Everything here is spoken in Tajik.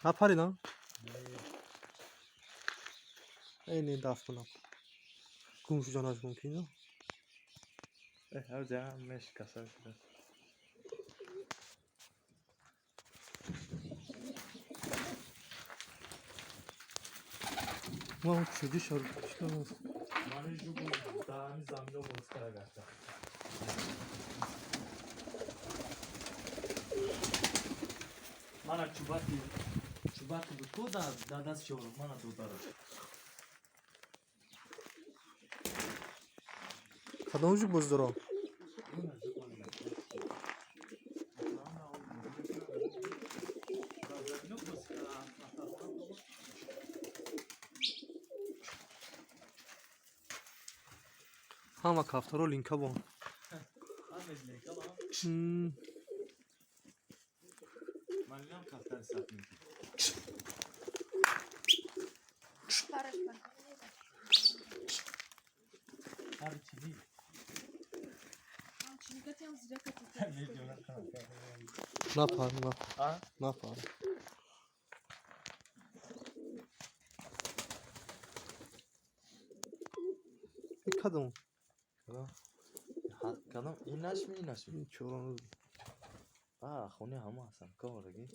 Напаридан? Э, не, дафт кунам. Гум шуданаш мумкин. Э, ҳавза мешкаса шуда. Ма чуди шар чикор аст? Мани жугу дар ҳамин замино боз кара гашта. Мана чубати чубати буд ку дар даст чор мана додараш. Кадом жук боз дорам? Мана жугу. Дар замино боз кара. Ҳама кафтаро линка бон. Ҳамеш линка бон. Манинам кафтари сафин. Ҳар чизи. Напар, напар. А? Напар. Кадом? Кадом? Инаш ми, инаш ми? Чорон. А, хони ҳама ҳастанд. Кораги.